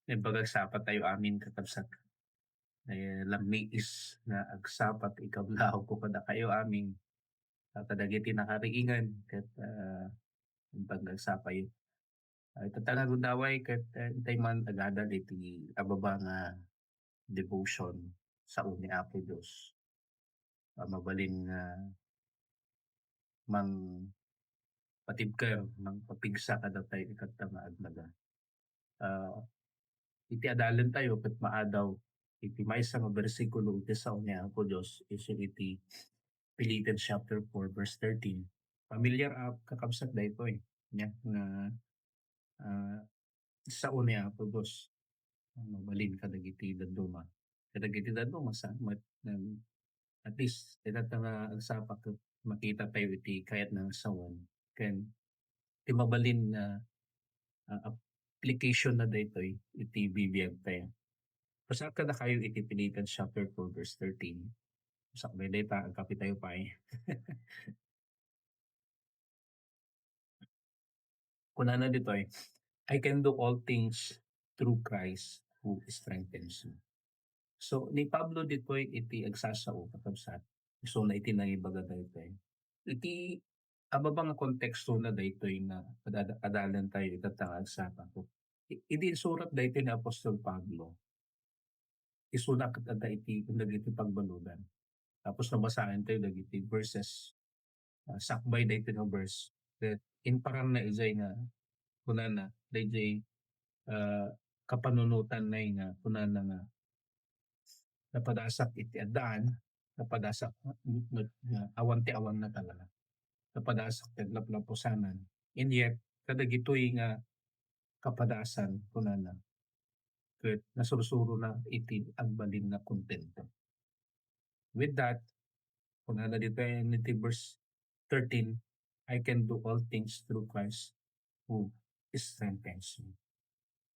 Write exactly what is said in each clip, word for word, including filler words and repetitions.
Naimbag agsapa tayo amin, kakabsat. Eh, lammiis nga agsapa ti kablaaw ko kadakayo amin. Ah, kadagiti nakariingan ket, ah, naimbag nga agsapayo. Ah, ita ta nga gundaway ket, ah, intay man agadal iti ababa nga devotion sao ni Apo Dios. Ah, mabalin nga mangpatibker, mangpapigsa kadatayo itatta nga agnaga. Ah, iti adalen tayo ket maadaw iti maysa nga bersikulo iti sao ni Apo Dios isu iti Philippians chapter four verse thirteen. Familiar a kakabsat daytoy, nia, nga, ah, sao ni Apo Dios. Ano, mabalin kadagiti dadduma. Kadagiti dadduma sa, mat-, nag-, at least, itatta nga agsapa ket makita tayo iti kayat nga sawen. Ken, ti mabalin nga, ah, application na daytoy iti bibiag tayo. Pasakat kadakayo iti Philippians chapter four verse thirteen. Sakbay dayta, agkape tayo pay. Kunana ditoy, "I can do all things through Christ who strengthens me." So, ni Pablo ditoy iti agsasao, kakabsat. So, na iti nangibaga daytoy. Iti ababa nga konteksto na daytoy nga adada-, adalan tayo itatta nga agsapa ko. I-, idi insurat daytoy ni Apostol Pablo, isuna ket adda iti, dagiti pagbaludan. Tapos nabasaen tayo dagiti verses, ah, sakbay daytoy nga verse. Ket imparang na idiay nga kunana, daydiay, ah, kapanunotan na nga kunana nga, "Napadasak iti addaan, napadasak nga, nga, nga awan ti awan na talaga. Napadasak ti aglaplapusanan." And yet, kadagitoy nga kapadasan, kunana, ket nasursurona iti agbalin nga kontento. With that, kunana ditoy iti verse thirteen, "I can do all things through Christ who strengthens me."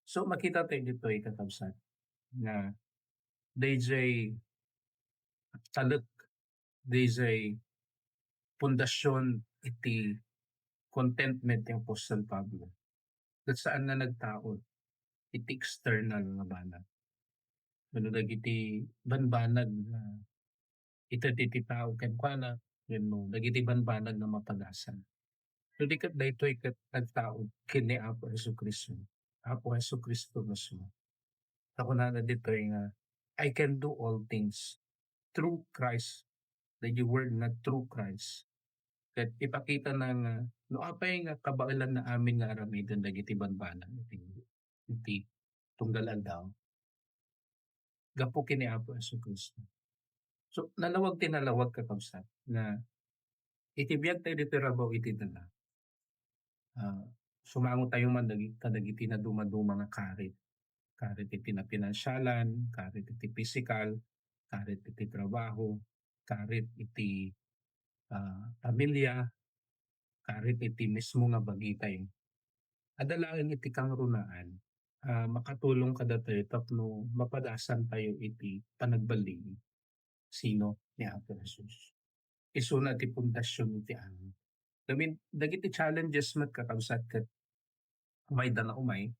So, makita tayo ditoy, kakabsat, nga daydiay talek, daydiay pundasyon iti contentment ti Apostol Pablo. Ket saan nga nagtaud iti external nga banag. Wenno dagiti banbanag nga ited iti tao kenkuana, wenno dagiti banbanag nga mapadasan. No di ket daytoy ket nagtaud ken ni Apo Jesu-Cristo. Apo Jesu-Cristo mismo. Ta kunana ditoy nga, "I can do all things through Christ." Dagiti word nga through Christ. Ket ipakita na nga no apay nga kabaelan na amin nga aramiden dagiti banbanag iti, iti tunggal aldaw, gapu ken ni Apo Jesu-Cristo. So, nalawag ti nalawag, kakabsat, nga iti biag tayo ditoy rabaw iti dala, ah, sumango tayo man dagi-, kadagiti nadumaduma nga karit. Karit iti napinansialan, karit iti pisikal, karit iti trabaho, karit iti, ah, pamilya, karit iti mismo nga bagitayo. Adda laeng iti kangrunaan, ah, makatulong kadatayo tapno mapadasan tayo iti panagbaligi. Sino? Ni Apo Jesus. Isuna ti pundasyon iti amin. I mean, dagiti challenges met, kakabsat, ket umayda nga umay,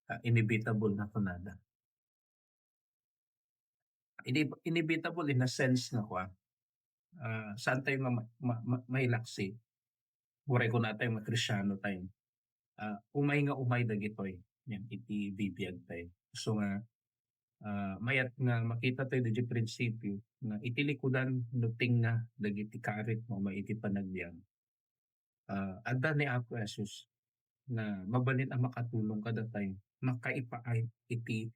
ah, inevitable nga kunada. Ini-, inevitable in a sense nga kua, ah, saan tayo ma-, ma-, ma-, mailaksi. Uray kunatayo nga Kristiano tayo. Ah, umay nga umay dagitoy. Yan, iti bibiag tayo. So nga, ah, mayat nga makita tayo dagiti prinsipyo nga iti likudan no tingna dagiti karit nga umay iti panagbiag. Ah, adda ni Apo Jesus nga mabalin a makatulong kadatayo, makaipaay iti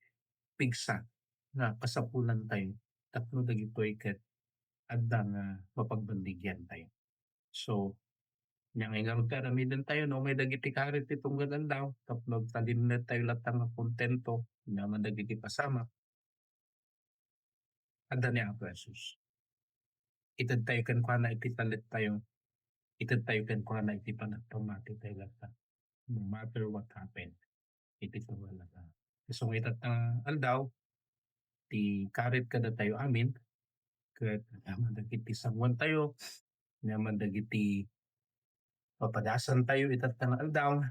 pigsa nga kasapulan tayo tapno dagitoy ket adda nga mapagbandigian tayo. So, ania nga ngarud ti aramiden tayo, no, may dagiti karit ti tunggal aldaw, tapno agtalinaed tayo latta nga kontento, ania man dagiti pasamak, adda ni Apo Jesus. Ited tayo kenkuana iti talek tayo, ited tayo kenkuana iti panagpamati tayo latta, no matter what happened. Iti tunggal nga. Isu nga itatta nga aldaw, ti karit kadatayo amin, ket ania man dagiti sanguan tayo, ania man dagiti papadasan tayo itatta nga aldaw,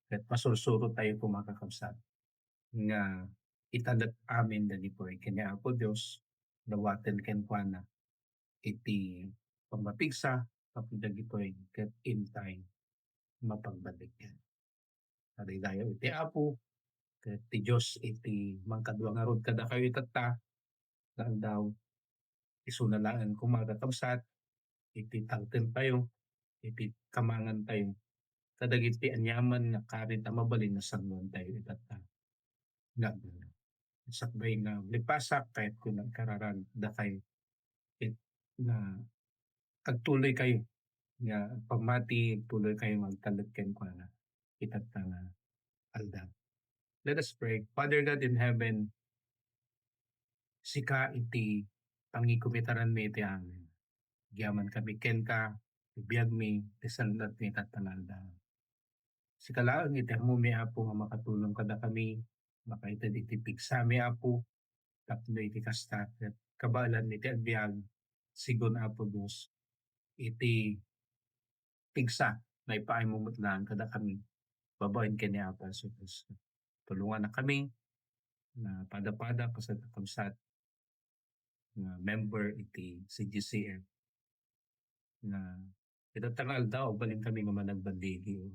ket masursuro tayo koma, kakabsat. nga italek amin dagitoy ken ni Apo Dios, dawaten kenkuana iti pammapigsa tapno dagitoy ket intay mapagbalikkan. Daydayaw iti Apo ket ti Dios iti mangkadua ngarud kadakayo itatta nga aldaw. Isuna laeng koma, kakabsat, iti tangtentayo, iti kamangantayo, kadagiti aniaman nga karit a mabalin a sangoantayo itatta nga agdama. Sakbay nga agpasak, kayatko nga ikararag dakayo ket nga agtuloykayo nga pammati, agtuloykayo nga agtalek kenkuana itatta nga aldaw. Let us pray. Father God in heaven, sika iti pangikumitaranmi iti amin. Agyaman kami kenka, ti biagmi, ti sanglatmi itatta nga aldaw. Sika laeng iti ammomi, Apo, nga makatulong kadakami, makaited iti pigsami, Apo, tapno iti kasta ket kabaelanmi ti agbiag, sigun, Apo Dios, iti pigsa, maipaaymo met laeng kadakami babaen ken ni Apo Jesu-Cristo. Tulongannakami nga pada-pada, kakabsat, nga member iti C G C F, nga itatta nga aldaw, agbalin kami nga managballigi.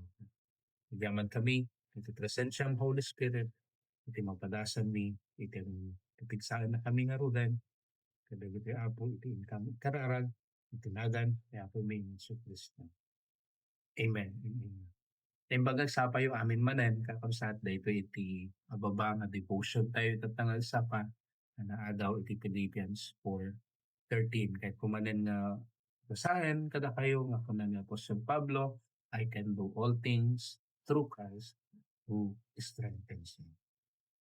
Agyaman kami iti presensiam, Holy Spirit, iti mapadasanmi, iti pipigsaennakami ngaruden, kadagiti Apo, iti inkami ikararag, iti nagan ni Apomi Jesu-Cristo. Amen. Amen. Imbag agsapayo amin manen, kakabsat, daytoy iti ababa nga devotion tayo itatta nga agsapa, nga naadaw iti Philippians four thirteen. Kayatko manen nga basaen kadakayo nga kuna ni Apostol Pablo, "I can do all things through Christ who strengthens me."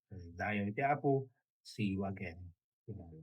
Daydayaw iti Apo. See you again tomorrow.